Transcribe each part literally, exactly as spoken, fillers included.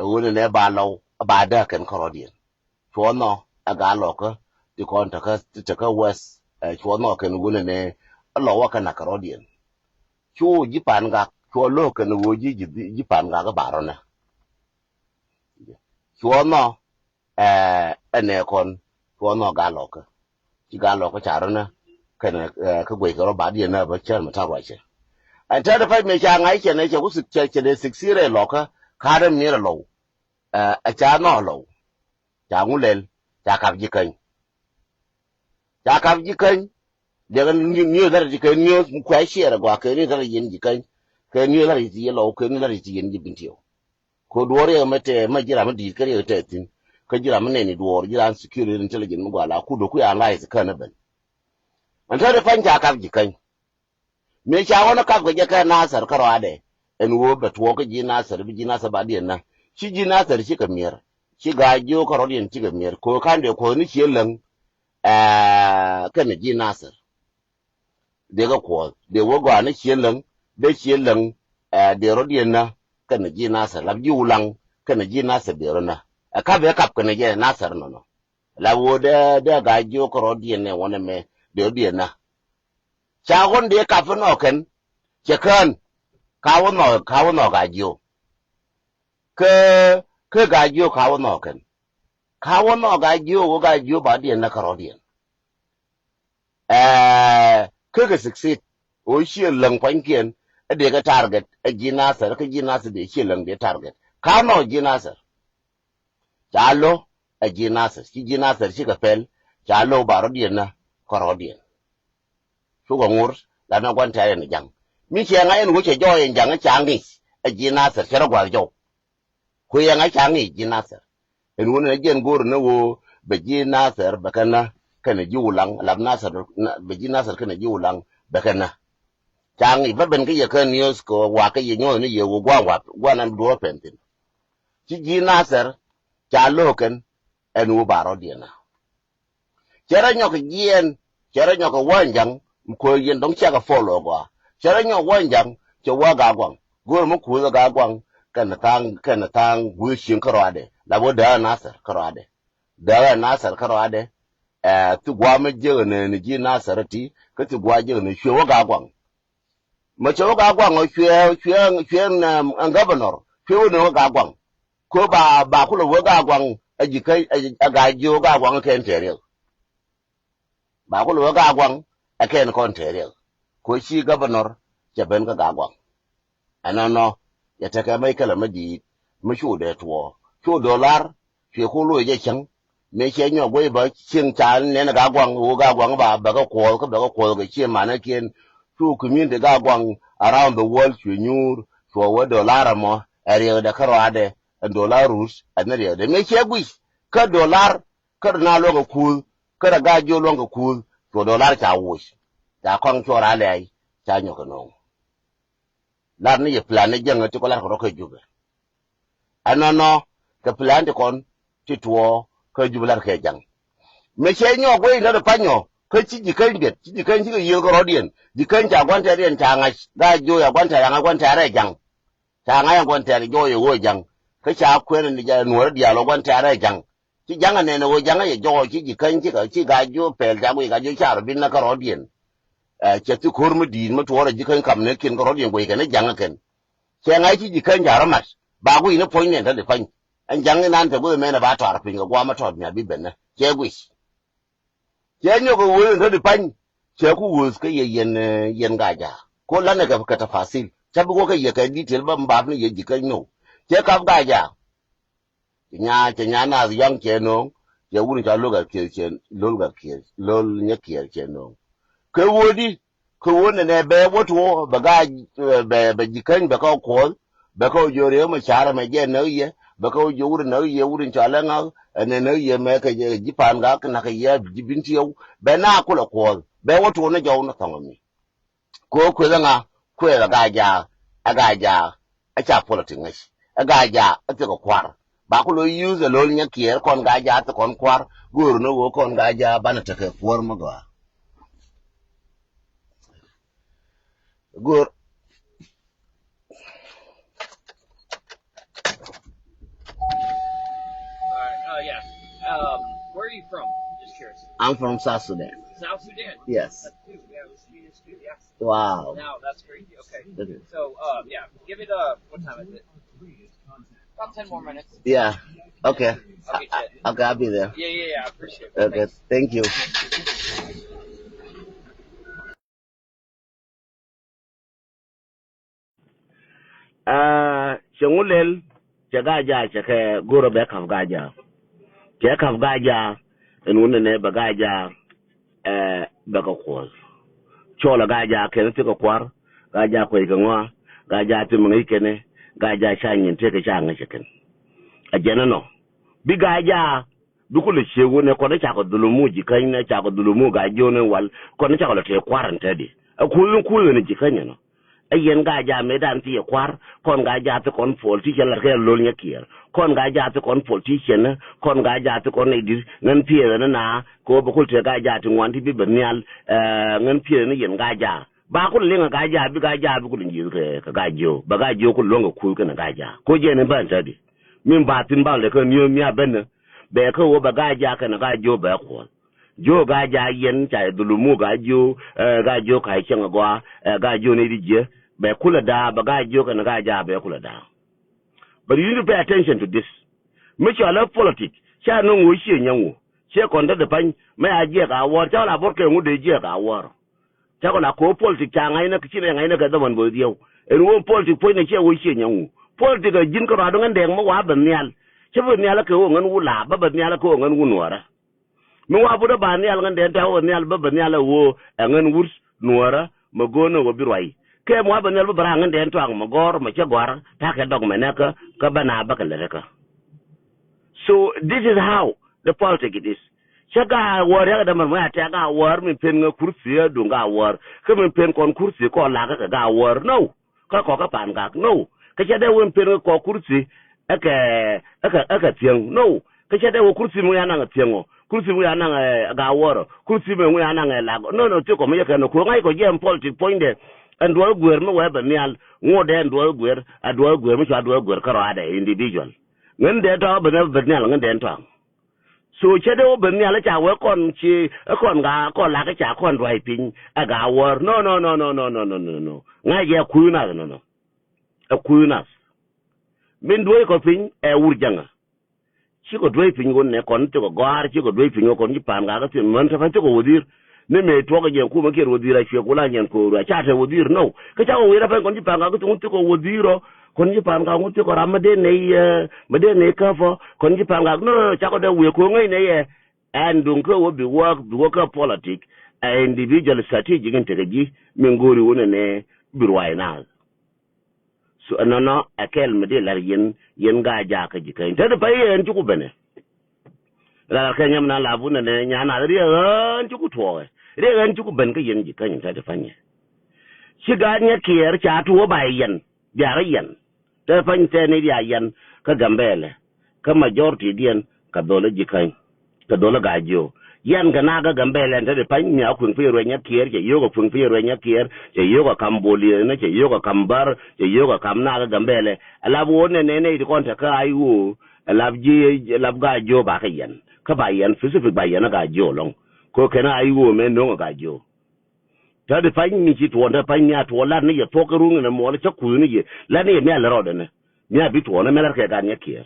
Ɣöö nɛnɛ ba lɔw a ba dääk kɛn kärɔ̱diɛn. Cuɔ̱ɔ̱ŋ nɔ ɛ Gaa Lɔkä ti kɔn tekä, ti tekä West, ɛ, cuɔ̱ɔ̱ŋ nɔ kɛn ɣöö nɛnɛ ɛ lɔw a kɛn a kärɔ̱diɛn. Cu ji̱ Pangak, cuɔ̱ɔ̱ŋ lo̱k kɛn ɣöö ji̱, ji̱, ji̱ Pangak ɛ ba rɔ̱nɛ. Cuɔ̱ɔ̱ŋ nɔ, ɛ, ɛnɛ kɔn, cuɔ̱ɔ̱ŋ nɔ Gaa Lɔkä. Ci Gaa Lɔkä ca rɔ̱nɛ kɛnɛ, ɛ, kä guɛc kɛ rɔ ba diɛn nä bä cär mi ta̱r ruacɛ. Ɛn tɛt pɛc mëë ca ŋa̱c cɛ nɛ cɛ ku sik, cɛ, cɛ dee sik sirɛ Lɔkä, ka̱rɛ mi rɛ lɔw. Ɛ, ɛ ca nɔ lɔw. Ca ŋu lɛl, ca kap ji̱ käny. Ca kap ji̱ käny. Diɛkɛ ni, ni lät ji̱ käny ni kuɛ ciɛɛr gɔaa kɛ ni lät ji̱ yɛn ji̱ käny. Kɛ ni lät ji̱ yɛn lɔw, kɛ ni lät ji̱ yɛn ji̱ Bentiu. Ko duɔɔr yɛ mɛ tɛ, mɛ ji̱ ram mi di̱i̱t kä riɛk tɛ thi̱n. Kä ji̱ ram mi nɛni duɔɔr, ji̱ ram security intelligence mi gɔaa la ku do̱ ku ya lies känä ben. Ɛn tɛt pɛc ca kap ji̱ käny. Mëë ca ɣɔn ɛ kap kɛ jɛ kɛ Nasir kärɔadɛ. Ɛn ɣöö bɛ tuɔɔk kä ji̱ Nasir, bi ji̱ Nasir ba diɛn nä. Ci ji̱ Nasir cikɛ mi̱er. Ci Gaa Jiök kärɔ̱diɛn cikɛ mi̱er. Ko̱ ka̱n dee kuɔth ni cië läŋ, ɛ, kɛnɛ ji̱ Nasir. Dee kɛ kuɔth. Dee wä gɔaa ni cië läŋ. Dee cië läŋ, ɛ, dee rɔ̱diɛn nä kɛnɛ ji̱ Nasir. Lap ji̱ Wulaŋ kɛnɛ ji̱ Nasir dee rɔ nä. Ɛ kap ɛ kap kɛnɛ jɛ Nasir nɔnɔ. La woo dee, dee Gaa Jiök kärɔ̱diɛn nɛ wänɛ mɛ dee rɔ̱diɛn nä. Ca ɣɔn dee kap inɔ kɛn, cɛ kään, ka wä nhɔk, ka wä nhɔk Gaa Jiök. Kä, kä Gaa Jiök ka wä nhɔk kɛn. Ka wä nhɔk Gaa Jiök, wä Gaa Jiök ba diɛn nä kärɔ̱diɛn. Ɛɛ, kä kɛ succeed, wä ciɛ läŋ pua̱nykiɛn, ɛ dee kɛ target, ɛ ji̱ Nasir, kä ji̱ Nasir dee ciɛ läŋ dee target. Ka nhɔk ji̱ Nasir. Ca lo̱ ɛ ji̱ Nasir, ci ji̱ Nasir cikɛ pɛl, ca lo̱ ba rɔ̱diɛn nä kärɔ̱diɛn. Cukɛ ŋur, la nä gua̱n tɛ̈r ɛn ja̱ŋ. Mi ciɛ ŋa̱c ɛn wä cɛ jɔɔc ɛn ja̱ŋ ca ŋi̱i̱c, ɛ ji̱ Nasir cɛ rɔ gua̱th jɔw. Ku yɛ ŋa̱c ca ŋi̱i̱c ji̱ Nasir. Ɛn wä ni jɛn go̱o̱r ni wä bɛ ji̱ Nasir bɛ kɛ nä, kɛnɛ ji̱ Wulaŋ, lap Nasir, bɛ ji̱ Nasir kɛnɛ ji̱ Wulaŋ bɛ kɛ nä. Ca ŋi̱i̱c bä ben kä yɛ kä news kɛ wakä yɛ nyuɔth ni yɛ wä gua̱n wa̱p, gua̱n an duɔ̱ɔ̱r pɛn thi̱n. Ci ji̱ Nasir ca lo̱k kɛn ɛn wä ba rɔ̱diɛn nä. Cɛ rɔ nyɔk jiɛɛn, cɛ rɔ nyɔk kɛ wä ɛn ja̱ŋ, mi kuäär yɛn dɔ̱ŋ ciakɛ follow gɔaa. Cɛ rɔ nyɔk wä ɛn ja̱ŋ, cɛ wä Gaa Guaŋ. Go̱o̱r mi kuuth ɛ Gaa Guaŋ, kɛnɛ tha̱a̱ŋ, kɛnɛ tha̱a̱ŋ gui̱i̱r cieŋ kärɔadɛ, la wä dääk ɛ Nasir kärɔadɛ. Dääk ɛ Nasir kärɔadɛ, ɛ, thi gua̱a̱ mi jiäk ɛ nɛ ni ji̱ Nasir ɛ ti, kä thi gua̱a̱ jiäk ɛ nɛ cuɛ wä Gaa Guaŋ. Mɛ cɛ wä Gaa Guaŋ ɔ cuɛ, cuɛ, cuɛ ɛn, ɛn governor, cuɛ wä nööŋ ɛ Gaa Guaŋ. Ko ba, ba kulɛ wä Gaa Guaŋ ɛ ji̱ kä, ɛ, ɛ Gaa Jiök Gaa Guaŋ ɛ kɛn tɛɛr riɛk. Ba kulɛ wä Gaa Guaŋ ɛ kɛn kɔn tɛɛr riɛk. Ko ci governor cɛ ben kä Gaa Guaŋ. Ɛnɔnɔ, yɛ tekɛ mɛ kɛlɛ mɛ di̱i̱t, mi cu dee tuɔɔk. Cu dollar, cuɛ ku loc jɛ cäŋ. Mëë cɛ nyɔk guic bä cieŋ ca nɛn Gaa Guaŋ, ɣöö Gaa Guaŋ ba bɛ kɛ kuɔth, kä bɛ kɛ kuɔth kɛ cie manäkiɛn. Cu community Gaa Guaŋ around the world cuɛ nyuur, cuɛ wä dollar ɛmɔ, ɛ riɛkdɛ kärɔadɛ, ɛn dollar rut, ɛn riɛkdɛ. Mëë cɛ guic, kä dollar, kä dɔ na luäŋ kɛ kuuth, kä dɔ Gaa Jiök luäŋ kɛ kuuth, cuɛ dollar ca woc. Ca kɔŋ cuɔ raa lɛy, ca nyɔk kɛ no̱o̱ŋ. Lar ni yɛ plan ni jäŋä ti kɔ lar kɛ rɔ kä Jubɛ. Ɛnɔnɔ kɛ plan ti kɔn ti tuɔɔ kä Jubɛ lar kɛ jaŋ. Mëë cɛ nyɔk wec nɔt panyɔ kä ci ji̱ käny biɛt, ci ji̱ käny cikɛ yiëë kä rɔ̱diɛn. Ji̱ käny ca gua̱n tɛɛriɛn ca ŋa̱c, Gaa Jiök ca gua̱n tɛɛr ca ŋa̱c gua̱n tɛɛr ɛ jaŋ. Ca ŋa̱c ɛ gua̱n tɛɛr jɔɔc ɛ ɣöö ja̱ŋ. Kä ca kuɛn ni jɛ nuɔ̱ɔ̱rä diaal ɣöö gua̱n tɛɛr ɛ ja̱ŋ. Ci ja̱ŋ ɛ nɛn ɛ ɣöö ja̱ŋ ɛ yɛ jɔɔc ci ji̱ käny cikɛ ci Gaa Jiök pɛl ca guic Gaa Jiök ca rɔ bi näk kärɔ̱diɛn. Ɛ, cɛ thi ko̱r mi di̱i̱t mi tuɔɔrɛ ji̱ käny kam ni kiɛn kärɔ̱diɛn guic kɛn ɛ ja̱ŋ ɛ kɛn. Cɛ ŋa̱c ci ji̱ käny ca rɔ mat. Ba guic ni puɔ̱ny nɛn te di pany. Ɛn ja̱ŋ inan te guic mɛn ɛ ba tɔar piny kɛ guam ɛ tɔt mi a bi ben nä. Cɛ guic. Cɛ nyɔk kɛ wee in rädi pany. Cɛ ku wee kä yɛ yɛn, eh, yɛn Gaa Jaak. Ko lanɛ kɛ, kɛ tafasil. Ca bi wä kɛ yɛ kɛ detail bä mi bap ni yɛ ji̱ kä nyo̱w. Cɛ kap Gaa Jaak. Cɛ nya, cɛ nya naath yaŋ cɛ no̱o̱ŋ. Cɛ wun ca lo̱l Gaa Kiɛɛr cɛ, lo̱l Gaa Kiɛɛr, lo̱l Nyakiɛɛr cɛ no̱o̱ŋ. Kɛ wee di, kɛ wee nɛnɛ bɛ wä tuɔ, bɛ Gaa, bɛ, bɛ ji̱ käny bɛ kä kuɔth, bɛ kä jiö riek mɛ carɛ mɛ jɛ näk yɛ, bɛ kä jiö wur näk yɛ, wur in cɔalɛ ŋa̱k, ɛnɛ näk yɛ mɛ kɛ ji̱ Pangak, näk kɛ yɛ ji̱ Bentiu, bɛ na kulɛ kuɔth, bɛ wä tuɔ ni jɔw ni thɔŋ mi. Kɛ wee kueth ɛ ŋa, kueth ɛ Gaa Jaak, ɛ Gaa Jaak, ɛ ca politics ŋäc, ɛ Gaa Jaak, ɛ thikɛ kua̱r. Ba ku lo̱ use ɛ lo̱l Nyakiɛɛr kɔn Gaa Jaak thikɛ kɔn kua̱r, go̱o̱r ni wee kɔn Gaa Jaak banɛ tekɛ kuäär mi gɔaa. Go̱o̱r. I'm from South Sudan. South Sudan? Yes. That's two. Yeah, it was three to two, yeah. Wow. Now that's crazy. Okay. Okay. So, uh, yeah, give it, uh, what time is it? About ten more minutes. Yeah. Okay. I'll get you. Okay, I'll be there. Yeah, yeah, yeah, I appreciate it. Okay, thanks. Thank you. Aa, cɛ ŋu lɛl, cɛ Gaa-jaak, cɛ kɛ go̱rä bɛ ka̱p Gaa-jaak. Cɛ ka̱p Gaa-jaak, ɛn wun nɛ nɛ bɛ Gaa-jaak, ɛ, bɛ kɛ kuɔth. Cɔɔlɛ Gaa-jaak kɛn ti kɛ kua̱r, Gaa-jaak kuec kɛ ŋɔa, Gaa-jaak ti mi ŋäc kɛnɛ, Gaa-jaak ca nyin tëëkɛ ca ŋäc kɛ kɛn. Ɛ jɛn ɛnɔ. Bi Gaa-jaak, bi kulɛ ciek wun ɛ kɔn ɛ cakɔ dhulumu Ji̱käny nɛ, cakɔ dhulumu Gaa-jiök nɛ wal, kɔn ɛ cakɔ lɛ tëë kua̱r ɛn te di. Ɛ kuuth in kuuth ɛn Ji̱käny ɛnɔ. Ɛ yɛn Gaa-jaak mëëdan ti yɛ kua̱r, kɔn Gaa-jaak ti kɔn politician lat kɛ lo̱l Nyakiɛɛr. Kɔn Gaa-jaak ti kɔn politician, kɔn Gaa-jaak ti kɔn nɛy di̱t, ŋän piɛth ɛn na, kɛ ɣöö bɛ kul tëë Gaa-jaak ti ŋuan ti bi ben nhial, ɛ, ŋän piɛth ɛn yɛn Gaa-jaak. Ba kul liŋ ɛ Gaa-jaak, bi Gaa-jaak, bi kul nyieth kɛ, kɛ Gaa-jiök. Bɛ Gaa-jiök kul luäŋ kɛ kuuth kɛnɛ Gaa-jaak. Kɛ ɣöö jɛn in bän te di. Min ba thi̱n ba lɛ kä niööm mi a ben ni. Bɛ kä ɣöö bɛ Gaa-jaak kɛnɛ Gaa-jiök bɛ kuɔth. Jiök Gaa-jaak yɛn ca yɛ dhulumu Gaa-jiök, ɛ, Gaa-jiök ka cieŋ a gɔaa, ɛ, Gaa-jiök ni di jiɛ, bɛ kulɛ da̱a̱, bɛ Gaa-jiök kɛnɛ Gaa-jaak bɛ kulɛ da̱a̱. But you need to pay attention to this. Mi cɔal ɛ politic, ca nöŋ ɣöö ciɛ nyɛ ŋu, ciɛ kɔn te di pa̱ny, mɛ a jiɛk a wäär, ca la bɔr kɛ ŋu dee jiɛk a wäär. Ca kɔn a ko̱o̱p politic ca ŋa̱cnä, ci nɛ ŋa̱cnä kɛ dhɔmɔn bo̱o̱th yɛw. Ɛn ɣöö politic puɔ̱nynɛ ciɛ ɣöö ciɛ nyɛ ŋu. Politic ɛ ji̱n kärɔaadu ŋän dɛɛk mi wa ben nhial. Cä ben nhial ɛ kɛ ɣöö ŋän wut la, bä ben nhial ɛ kɛ ɣöö ŋän wut nuɔɔrä. Mi wa butdä ba nhial ŋän dɛn tɔ̱ ɣöö nhial bä ben nhial ɛ ɣöö ɛ ŋän wut nuɔɔrä, mɛ go̱o̱r ni ɣöö bi ruac. Kɛ mi wa ben nhial bä ben raar ŋän dɛn tɔ̱ mɛ gɔ̱r, mɛ cä gɔ̱a̱r, ta̱kɛ dɔk mɛ nɛkä, kä bä na bä kɛ lät kä. So this is how the politic it is. Cä Gaa-wäär yakɛ dämɛ mɛ a tɛk Gaa-wäär min pen ŋä kurthi a duŋ Gaa-wäär. Kä min pen kɔn kurthi kɔn lakä kɛ Gaa-wäär. No. Kä kɔkä pa̱a̱n gak. No. Kä cä dee wen pen kä kɔk kurthi ɛ kɛ, ɛ kɛ, ɛ kɛ thiäŋ. No. Kä cä dee wä kurthi mi wi̱i̱ anaŋ ɛ thiäŋ ɔ. Kurthi mi wi̱i̱ anaŋ ɛ Gaa-wäär ɔ. Kurthi mi wi̱i̱ anaŋ ɛ lak ɔ. No, no, thiekɔ mi yɛ kɛn ɔ. Kuɛ ŋa̱ckɔ jɛ ɛn politic puɔ̱nydɛ. Ɛn duɔth guer mi wee ben nhial. Ŋot dee ɛn duɔth guer. Ɛ duɔth guer mi cua duɔth guer kärɔaadɛ individual. Ŋän dee tɔ̱ ben, ben nhial ŋän dee tɔ̱. So cä dee wä ben nhial ca wee kɔn ci, ɛ kɔn Gaa, kɔn lak ca kɔn dua̱c piny ɛ Gaa-wäär. No, no, no. Ŋa̱c jɛ ɛ kui̱ nath, no, no. Ɛ kui̱ nath. Min duec kɔ piny ɛ wur jäŋä. Cikɔ duec piny ɣöö nɛ kɔn cikɔ gɔ̱a̱r, cikɔ duec piny ɣöö kɔn ci pa̱a̱n Gaa kä thi̱n män te pa̱ny cikɔ wädhi̱r. Ni mëë tuɔkä jɛ kumä kiɛ wädhi̱r a cuɛ ku la nyɛn ko̱o̱r a ca te wädhi̱r, no. Kä cakɔ wi̱i̱ rɛ pa̱ny kɔn ci pa̱a̱n Gaa kä thi̱n ŋun cikɔ wädhi̱r ɔ. Kɔn ci pa̱a̱n Gaa ŋun cikɔ ram mi dee nɛy, ɛ, mi dee nɛy käp ɔ. Kɔn ci pa̱a̱n Gaa, no, no, no, cakɔ dee wi̱i̱ ko̱o̱ŋ ŋäc nɛy ɛ. Ɛn duŋ kä wä bi wäk, bi wäk kä politic, ɛ individual strategic in tekɛ ji̱, min go̱o̱ri wä nɛnɛ bi ruac naath. So ɛnɔnɔ ɛ kɛl mi di la̱r yɛn, yɛn Gaa-jaak kä Ji̱käny. Te di pay yɛn cuku benɛ. La̱r kɛ nyam na lap wä nɛnɛ nyan naath riɛk ɣän cuku tuɔɔkɛ. Riɛk ɣän cuku ben kä yɛn Ji̱käny te di panyɛ. Ci Gaa Nyakiɛɛr ca tuɔɔk ba yɛn. Bia rɔ yɛn. Te pany tɛn i̱ bia yɛn kä Gambɛlɛ. Kä majority diɛn kɛ dhol i̱ Ji̱käny. Kɛ dhol i̱ Gaa-jiök. Yɛn kɛ naath kä Gambɛlɛ ɛn te di pany mia kueŋ pi̱i̱ ruɛc Nyakiɛɛr, cɛ yio̱k ɛ kueŋ pi̱i̱ ruɛc Nyakiɛɛr, cɛ yio̱k ɛ kam Bol Yeth ni, cɛ yio̱k ɛ kam Bär, cɛ yio̱k ɛ kam naath kä Gambɛlɛ. Ɛ lap ɣöö nɛnɛ nɛy ti kɔn te kä I O, ɛ lap ji̱, ɛ lap Gaa-jiök ba kɛ yɛn. Kä ba yɛn Pacific ba yɛn i̱ Gaa-jiök ɛlɔ̱ŋ. Kɛ ɣöö kɛn I O mëë no̱o̱ŋ ɛ Gaa-jiök. Te di pany mi ci tuɔɔn, te pany mi a tuɔɔn lat ni yɛ thuɔk kä run ni muɔl cä kuth ni yɛ. Lat ni yɛ mi a lät rɔɔdɛ ni. Mi a bi tuɔɔn ni mi lat kɛ Gaa Nyakiɛɛr.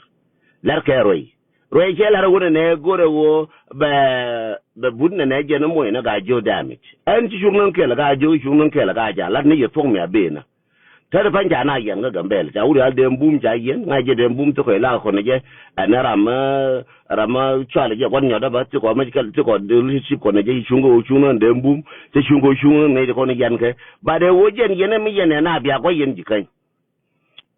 Lat kɛ ruɛy. Ruɛy cɛ lat wun ni nɛ go̱rɛ ɣöö bɛ, bɛ but ni nɛ jɛn ni moc ni Gaa-jiök damage. Ɛn ci cuŋ ni kɛl Gaa-jiök, cuŋ ni kɛl Gaa-jaak. Lat ni yɛ thuɔk mi a ben ni. Te di pany ca na yɛn kä Gambɛl. Ca wur yal dee bum ca yɛn. Ŋa̱c jɛ dee bum thikɔ ilak kɔn jɛ. Ɛn ram, ram cual jɛ gua̱n nyɔt dä bä thikɔ mɛ kɛl thikɔ leadership kɔn jɛ cuŋ kɛ wä cuŋ ni dee bum. Cɛ cuŋ kɛ wä cuŋ ni ŋäc kɔn yɛn kɛ. But ɛ wä jɛn yɛn mi yɛn ɛ na bia gua̱c yɛn Ji̱käny.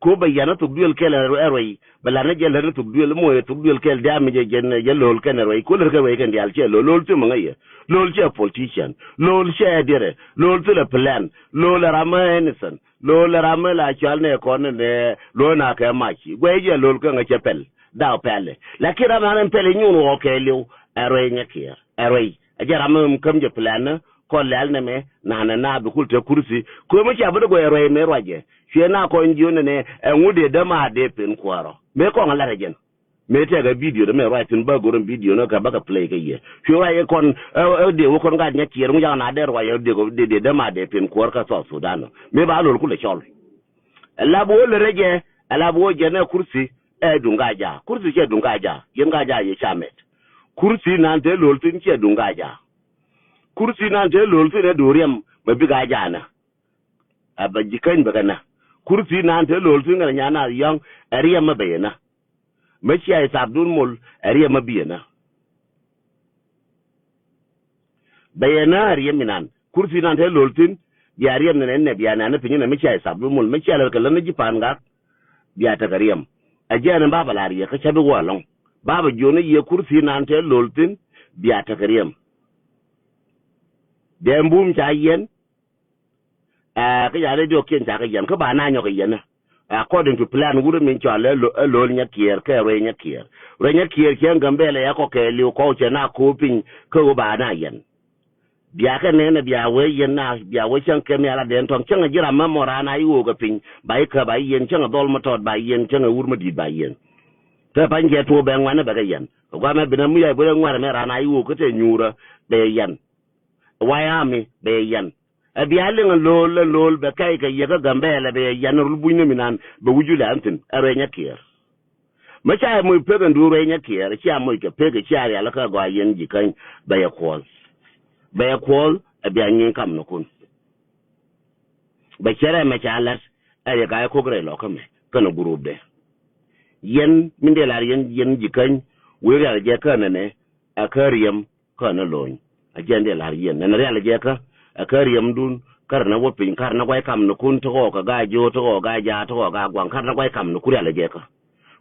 Ko bɛ yɛn a thok duël kɛl ɛ ruɛy. Bɛ lat ni jɛ lät ni thok duël moc ɛ thok duël kɛl diaam mi jɛ jɛn jɛ lo̱l kɛn ɛ ruɛy. Ko lät kɛ ruɛy kɛn diaal cɛ lo̱l. Lo̱l thilɛ mi ŋäc yɛ. Lo̱l cɛ politician. Lo̱l cɛ diɛrɛ. Lo̱l thilɛ plan. Lo̱l ɛ ram ɛ innocent. Lo̱l ɛ ram mi la cual nɛ kɔn nɛ luɔ̱c na kɛ mac. Guɛy jɛ lo̱l kä ŋäc cɛ pɛl. Dak pɛl. Lakin ram an pɛl inyuun ɣɔɔ kɛɛliw. Ɛ ruɛy Nyakiɛɛr. Ɛ ruɛy. Ɛ jɛ ram mi käm jɛ plan ni. Kɔn lɛl nɛmɛ. Nanɛ na bi kul te kurthi. Kuɛ mi cia bi di guɛy ruɛy mëë ruacɛ. Cuɛ na kɔn jiön nɛnɛ. Ɛŋu dee däma dee pen kuäärɔ. Mëë kɔn lat ɛ jɛn. Mëë tɛkɛ bidio dɛ mɛ ruac thi̱n bä go̱r ɛn bidio ni kɛ bä kɛ play kɛ yɛ. Cuɛ ruac ɛ kɔn ɛ, ɛ dee wä kɔn gat nyɛ kiɛɛr ŋu jak na dee ruac ɛ dee dee dee dee ma dee pin kuɔr kä South Sudan nɔ. Mëë ba lol kulɛ cɔl. Ɛ lap wä lɛ rɛ jɛ, ɛ lap wä jɛ nɛ kursi ɛ duŋ gaa jaa. Kursi cɛ duŋ gaa jaa. Yɛn gaa jaa yɛ ca mɛt. Kursi nan te lol thi̱n cɛ duŋ gaa jaa. Kursi nan te lol thi̱n ɛ duŋ riɛm mɛ bi gaa jaa nɛ. A bɛ ji̱ käny bɛ kɛ nä. Kurthi nan te lo̱l thi̱n kɛnɛ nyan a yɔ̱ŋ ɛ riɛm mä bɛ yɛ nä. Mä cia i thapdun mol ɛ riɛm mä bi yɛ nä. Bɛ yɛ nä ɛ riɛm inan. Kurthi nan te lo̱l thi̱n bia riɛm nɛnɛ nɛ bia nɛnɛ piny nɛ mä cia i thapdun mol mä cia lɛ kɛ lä ni ji̱ pa̱a̱n gak. Bia tekɛ riɛm. Ɛ jɛn in bapɛ lar yɛ kä cä bi wä ɛlɔ̱ŋ. Bapɛ jiön ni yɛ kurthi nan te lo̱l thi̱n bia tekɛ riɛm. Dee mbum ca yɛn. Ɛ, kä ca rɛy diɔ̱ɔ̱kiɛn ca kɛ yɛn kä ba na nyɔk kɛ yɛn. According to plan wurɛ min cɔal ɛ lo̱l nyɛ kiɛɛr kɛ ruɛy nyɛ kiɛɛr. Ruɛy nyɛ kiɛɛr cɛ Gambɛlɛ ɛ kɔk kɛ liw kɔk cɛ na ko̱o̱p piny kä ɣöö ba na yɛn. Bia kɛ nɛn ɛ bia wee yɛn na bia wee cäŋ kɛ nhial a dɛn tɔ̱ŋ cäŋ ɛ ji̱ ram mɛ mɔ raan a i̱ ɣöö kɛ piny ba i̱ kä ba i̱ yɛn cäŋ ɛ dhɔl mɛ tɔt ba i̱ yɛn cäŋ ɛ wur mɛ di̱i̱t ba i̱ yɛn. Kä pa̱ny kɛ tuɔɔk bɛ ŋuanɛ bɛ kɛ yɛn. Kɛ guamɛ binɛ mi yac bɛ rɛ ŋuanɛ mɛ raan a i̱ ɣöö kä tɛ nyuurä bɛ yɛn. Wayami bɛ yɛn. Ɛ bia liŋ ɛ lo̱o̱l ɛ lo̱o̱l bɛ kɛy kɛ yɛ kä Gambɛlɛ bɛ yɛn rul bunyni mi nan bɛ wi̱c wi̱lɛ an thi̱n ɛ ruɛy nyɛ kiɛɛr. Mä ca yɛ moc pek ɛn duun ruɛy nyɛ kiɛɛr cia moc kɛ pek cia rial kä gɔaa yɛn ji̱ käny bɛ yɛ kuɔl. Bɛ yɛ kuɔl ɛ bia nyieny kam ni kun. Bɛ cɛ rɛm ɛ ca lät ɛ yɛ ka yɛ kok rɛy lɔkä mɛ kɛnɛ gurupdɛ. Yɛn min dee lar yɛn yɛn ji̱ käny wee rial jɛ känɛ nɛ ɛ kä riɛm. Kä ni lo̱ny a jiɛn dee la̱r yien ɛn rial jɛ kä ɛ kä riɛmdun. Kä ri ni wä piny kä ri ni guay kam ni kun ti ɣɔɔk ɛ gaa jiö ti ɣɔɔk gaa jaa ti ɣɔɔk gaa guaŋ kä ri ni guay kam ni kun rial jɛ kä.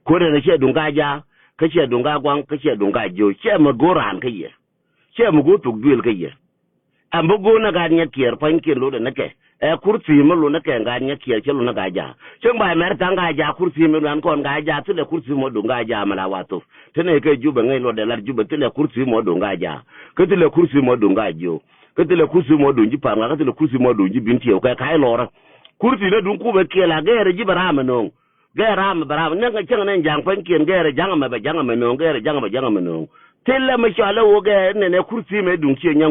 Kun ɛn ciɛ duŋ gaa jaa kä ciɛ duŋ gaa guaŋ kä ciɛ duŋ gaa jiö ciɛ mi go̱o̱r raan kä yɛ. Ciɛ mi go̱o̱r thuk duël kä yɛ. Ɛn bi go̱o̱r ni gaat nyɛ kiɛɛr pua̱nykiɛn lotdɛ ni kɛ. Ɛ kurthi mi lun ni kɛ gaa nyɛ kiɛɛr cɛ lun ni gaa jaa. Cäŋ ba mɛr tha̱a̱ŋ gaa jaa kurthi mi luan kɔn gaa jaa thilɛ kurthi mɔ duŋ gaa jaa mi la wa thop. Te nɛ kɛ Jubɛ ŋäc luɔt dɛ lar Jubɛ thilɛ kurthi mɔ duŋ gaa jaa. Kä thilɛ kurthi mɔ duŋ gaa jiö. Kä thilɛ kurthi mɔ duŋ ji̱ pa̱a̱m gaa kä thilɛ kurthi mɔ duŋ ji̱ bin tiɛw kɛ ka̱c lɔrä. Kurthi ni duŋ kupɛ kiɛɛl a gɛɛrɛ ji̱ bɛ raam ɛnɔŋ. Gɛɛr ram bɛ ram nɛŋ kɛ cäŋ nɛn ja̱ŋ pua̱nykiɛn gɛɛr ja̱ŋ ɛmɛ bɛ ja̱ŋ ɛmɛ nööŋ gɛɛr ja̱ŋ ɛmɛ ja̱ŋ ɛmɛ nööŋ. Thilɛ mi cɔal ɛ ɣöö gɛɛr nɛnɛ kurthi mɛ duŋ ciɛ nyaŋ